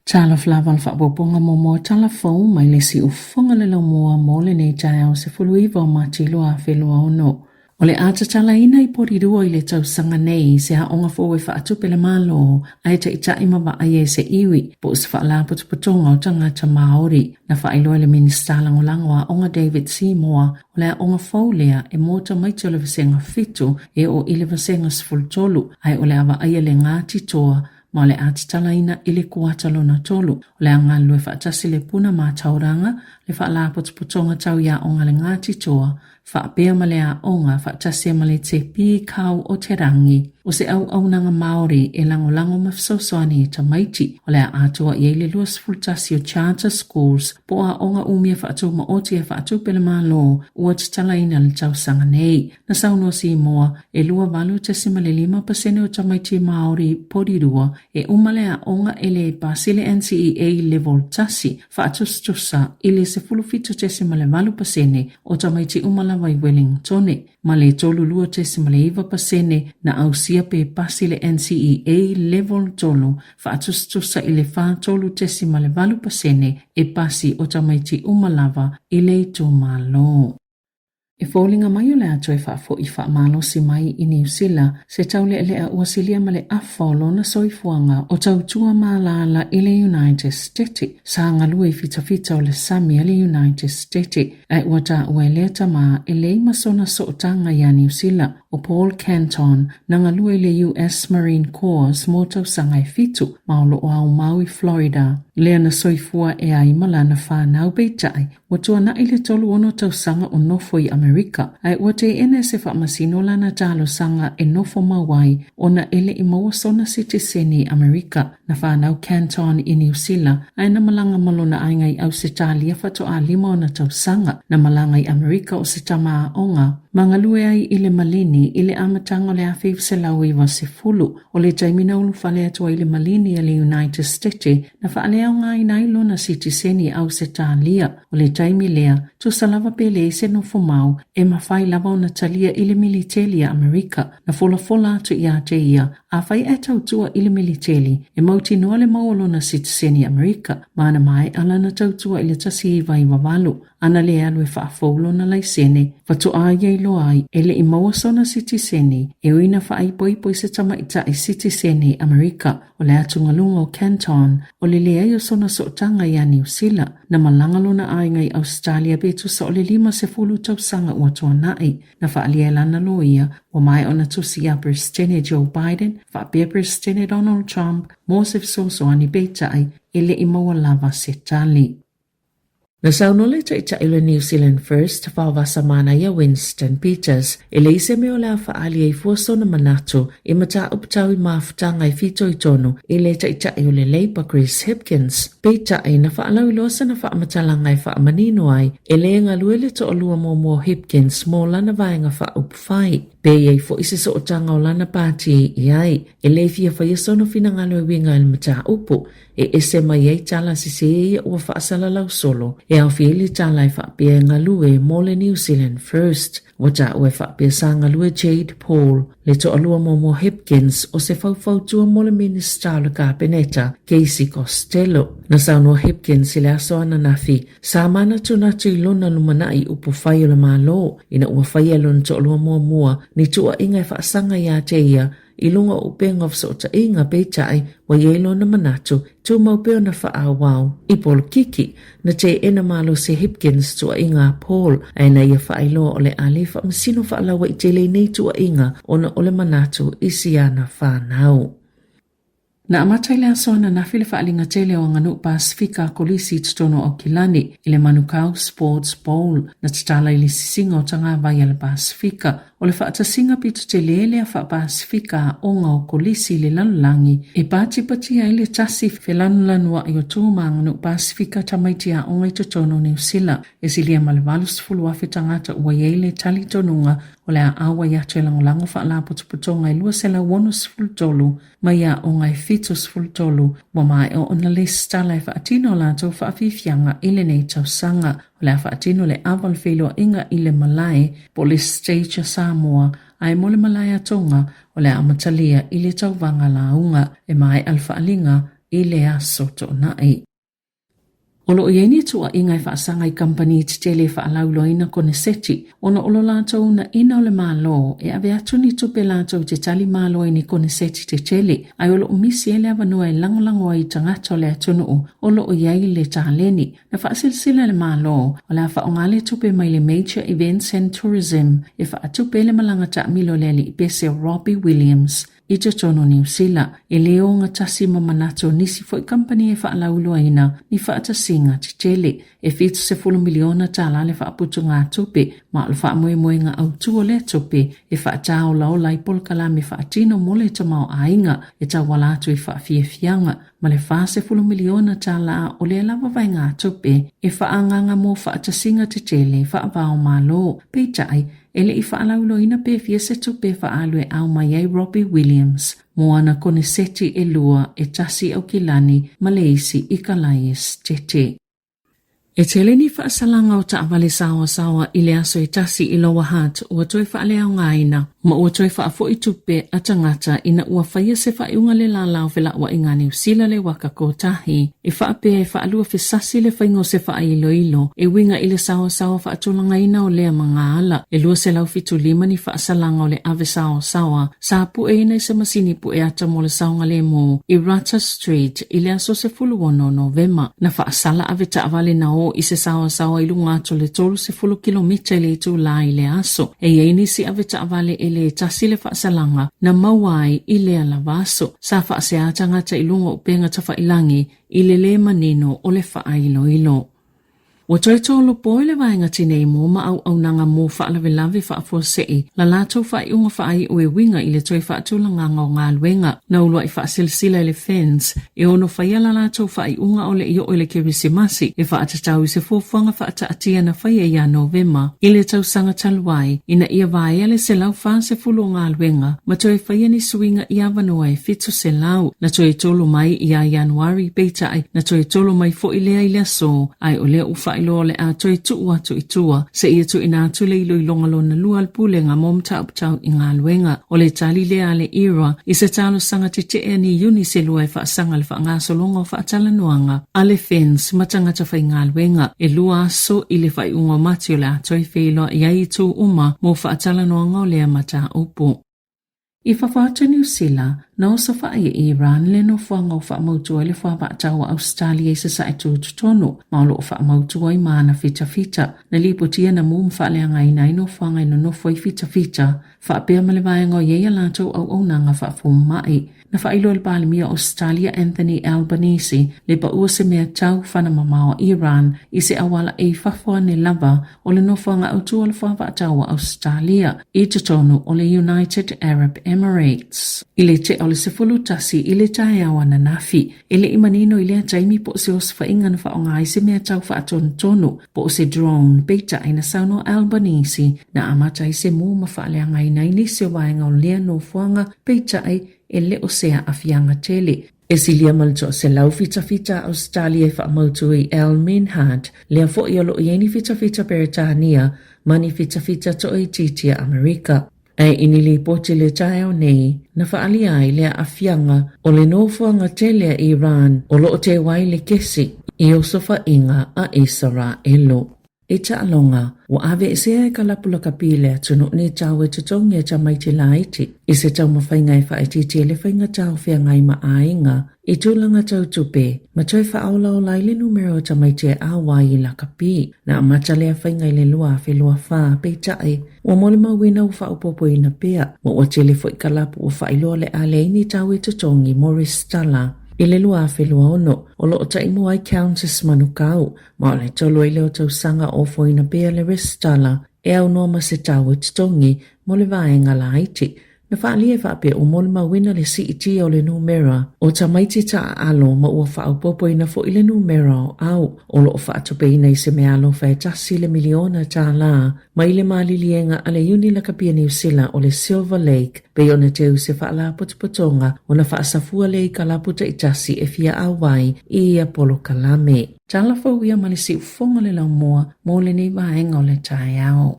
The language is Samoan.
Talofa lava le faaopoopoga muamua tala fou mai le siufofoga le laumua mo lenei taeao 19 o Mati 2026. O le a tatalaina i Porirua i le tausaga nei se aoga fou e faatupe le Malo ae taitai ma vaaia e se iwi po o se faalapotopotoga o tagata Māori. Na faailoa e le Minisita Lagolago o Aoga David Seymour o le aoga fou lea e mo tamaiti o le Vasega 7 e oo i le Vasega 13 ae o le a vaaia le Ngāti Toa ma o le a tatalaina i le kuata lona tolu. O le a galulue faatasi le Puna Mātauranga, le Faalapotopotoga Tau i Aoga le Ngāti Toa, faapea ma le aoga faatasi ma le Te Pīkau o te Rangi. O se auaunaga Māori e lagolago ma fesoasoani i tamaiti, o le a atoa i ai le 21 o Charter Schools po o aoga umia faatūmaoti e faatupe le Malo ua tatalaina le tausaga nei. Na saunoa Seymour, e 28.5% o tamaiti Māori porirua e uma le aoga e le pasi le NCEA Level 1, faatusatusa i le 17.8% o tamaiti uma lava i Wellingtone, ma le 32.9% na ausia pe pasi le NCEA Level 3, faatusatusa i le 43.8% e pasi o tamaiti uma lava i le itumalo. E foliga mai o le a toe faafoi faamalosi mai i Niu Sila se taulealea ua silia ma le afa o lona soifuaga o tautua malala i le United States. Sa galue i fitafita o le sami a le United States ae ua taua e lea tama e leai ma sona sootaga iā Niu Sila. O Paul Canton, na galue i le US Marine Corps mo tausaga e fitu ma o lo o aumau i Florida, lea na soifua e ai ma lana whanau peitai Ua tuanai le 36 tausaga o nofo i Amerika, ae ua teena e se faamasino lana talosaga e nofo mau ai ona e le i maua sona sitiseni i Amerika. Na whanau Canton i Niu Sila, ae na malaga ma lona aiga i Ausetalia faatoa lima ona tausaga. Na malaga i Amerika o se tama aoga, ma galue ai i le malini i le amataga o le 1990. O le taimi na ulufale atu ai le malini a le United States, na faaleaogaina ai lona sitiseni i Ausetalia. O le taimi lea, tusa lava pe leai se nofo mau, e mafai lava ona talia i le militeli a Amerika. Na folafola atu ia te ia, afai ae tautua i le militeli, e mautinoa le mau o lona sitiseni Amerika, ma na maea lana tautua i le 1998. Ana le alu e faafou lona laisene, faatoa ia iloa ai e le i maua sona sitiseni, e ui na faaipoipo i se tamaitai sitiseni Amerika. O le atugaluga o Canton, o le leai o sona sootaga iā Niu Sila, na malaga lona aiga i Ausetalia pe tusa o le 50 tausaga ua tuanai. Na faaalia e lana loia, ua maea ona tusi iā Peresetene Joe Biden faapea Peresetene Donald Trump mo se fesoasoani peitai e le i maua lava se tali. Na saunoa le Taitai o le New Zealand First, Vaovasa Manaia Winston Peters, e leai se mea o le a faaali ai fua sona manatu i mataupu tau i mafutaga e fitoitonu i le Taitai o le Labour Chris Hipkins. Peitai, na faalauiloa sana faamatalaga e faamanino ai e le galue le toalua muamua o Hipkins mo lana vaega faaupufai. Pe i ai foi se sootaga o lana pati i ai, e le fia faia sona finagalo e uiga i le mataupu. E ese mai ai tala sese ia ua faasalalau solo, e aofia ai le tala e faapea e galue mo le New Zealand First. Ua taua e faapea sa galue Jade Paul, le toalua muamua Hipkins o se faufautua mo le Minisita o le Kapeneta, Casey Costello. Na saunoa Hipkins i le aso ananafi, sa manatunatu i lona lumanai upu fai o le Malo ina ua faia e lona toalua muamua ni tuuaiga e faasaga ia te ia I luga o upega o fesootaiga, peitai, ua i ai lona manatu, tumau pea ona faaauau. I polokiki, na teena malosi e Hipkins tuuaiga a Paul, ae na ia faailoa o le a le faamasino faalauaitele i nei tuuaiga ona o le manatu i si ana whanau. Na amata i le aso ananafi le faaaliga tele o aganuu Pasifika a Kolisi i totonu o Aukilani i le Manukau Sports Bowl. Na tatala i le sisiga o tagavai a le Pasifika. O le faatasiga pito tele lea faa-Pasifika aoga o Kolisi i le lalolagi e patipatia ai le tasi felanulanuai o tu ma aganuu Pasifika tamaiti aoga i totonu o Niu Sila. E silia ma le 80,000 tagata ua i ai le talitonuga o le a auai atu e lagolago faalapotopotoga e 263 mai aoga e 73 ua maea ona lesitala e faatino a latou faafiafiaga i lenei tausaga. O le a faatino le ava o le feiloaiga i le malae po o le stage a Samoa, ae mo le malae a Tonga, o le a amatalia i le tauvaga lauga. E maea le faaaliga i le Aso Toonai. O lo o i ai ni tuuaiga e faasaga i kamupani tetele e faalauiloaina koneseti ona o lo latou uunaina o le Malo e ave atu ni tupe latou te tali malo ai ni koneseti tetele, ae o lo o misi ai le avanoa e lagolago ai i tagata o le atunuu o lo o i ai le taleni. Na faasilasila e le Malo o le a faaaoga le tupe mai le Major Events and Tourism e faatupe ai le malaga taamilo a le alii pese o Robbie Williams i totonu o Niu Sila, e le ogatasi ma manatu o nisi foi kamupani e faalauiloaina ni faatasiga tetele. E $70 miliona tala le faaputugatupe, ma o le faamoemoega autu o lea tupe e faataolaola ai polokalame faatino mo le tamaoaiga e tauala atu i faafiafiaga, ma le $40 miliona tala o lea lava vaegatupe e faaagaaga mo faatasiga tetele faava-o-Malo. Peitai, E le i faalauiloaina pe fia se tupe e faaalu e ao mai ai Robbie Williams mo ana koneseti e lua, e tasi i Aukilani ma le isi i Kalaesetete. E tele ni faasalaga o taavale saoasaoa i le aso e tasi i Lower Hutt ua toe faaleaogaina ma ua toe faafoi tupe a tagata ina ua faia se faaiuga le lala o felauaiga a Niu Sila le waka kotahi e faapea e faalua fesasi le faiga o se faailoilo e uiga i le saoasaoa faatulagaina o lea magaala e 275 ni faasalaga o le ave saoasaoa sa pueina i se masini pue ata mo le saogalemu i Rata Street i le aso 16 Novema. Na faasala ave taavale na o i se saoasaoa i luga atu o le 30 kilomita i le itulā i le aso. E i ai nisi ave taavale e le tasi le faasalaga na maua ai i lea lava aso. Sa faasea tagata i luga o upega tafailangi i le lē manino o le faailoilo. Ua toe tolopo i le vaega tinei mu ma auaunaga mu faalavelave faafuasei la latou faaiuga faaiu e uiga i le toe faatulagaga o galuega. Na uluai faasilasila e le FENS e ono faia la latou faaiuga o le i oo i le Kerisimasi e faatatau i se fuafuaga faataatia na faia ia Novema i le tausaga talu ai ina ia vaea le 140 o galuega ma toe faia ni suiga i avanoa e 700. Na toe tolo mai ia Ianuari, peitai, na toe tolo mai foi lea i le aso, ae o lea ua faailoa o le a toe tuu atu i tua seia tuuina atu le iloiloga lona lua a le Pulega mo Mataupu Tau i Galuega. O le tali lea a le ERA i se talosaga tetee a ni iuni se lua e faasaga le faagasologa o faatalanoaga a le FENS ma tagata faigaluega. E lua aso i le faaiuga o Mati o le a toe feiloai ai itu uma mo faatalanoaga o lea mataupu. I fafo atu i Niu Sila, na osofaia e Iran le nofoaga o faamautu ai le fuavaatau a Ausetalia i Sasae Tutotonu, ma o lo o faamautu ai ma ana fitafita. Na lipotia na mu ma faaleagaina ai nofoaga e nonofo ai fitafita, faapea ma le vaega o i ai a latou auaunaga faafomai. Na faailoa e le Palemia o Ausetalia Anthony Albanese le pau o se mea tau fana mamao a Iran i se auala e i fafo ane lava o le nofoaga autu o le fuavaatau a Ausetalia i totonu o le United Arab Emirates. I le tea o le 11 i le taeao ananafi, e le i manino i lea taimi po o se osofaiga na faaaoga ai se mea tau faatonutonu po o se drone, peitai na saunoa Albanese na amata ai se mu ma faaleagaina ai nisi o vaega o lea nofoaga, peitai e le o se aafiaga tele. E silia ma le toaselau fitafita a Ausetalia e faamautu i Al Minhad, lea foi o lo o i ai ni fitafita Beretania ma ni fitafita toaitiiti a Amerika. Ae i ni lipoti le taeao nei, na faaalia ai le aafiaga o le nofoaga tele a Iran o lo o teu ai le kesi i osofaiga a Isaraelu. I taaloga, ua aveesea e ka lapulakapi le atunuu nei tau e totogi e tamaiti laiti i se taumafaiga e faaitiitia le faigata o feagai ma aiga i tulaga tau tupe ma toe faaolaola ai le numera o tamaiti e auai i lakapi. Na amata lea faiga i le 2024, peitai, ua molimauina ua faaopoopoina pea, ma ua tele foi ka lapu ua faailoa le a leai ni tau e totogi mo resitala. I le 2026, o lo o taimua ai Countess Manukau, Ma o le tolu ai lea o tausaga o ofoina pea le resitala e aunoa ma se tau e totogi mo le vaega laiti. Na faaalia e faapea ua molimauina le siitia o le numera o tamaiti taaalo ma ua faaopoopoina foi le numera o au o lo o faatupeina i se meaalofa e tasi le miliona tālā mai le maliliega a le Iuni Lakapi a Niu Sila o le Silver Lake pei ona teu se faalapotopotoga ona faasafua lea i kalapu taitasi e fia auai i ia polokalame. Tala fou ia ma le siufofoga o le laumua mo lenei vaega o le taeao.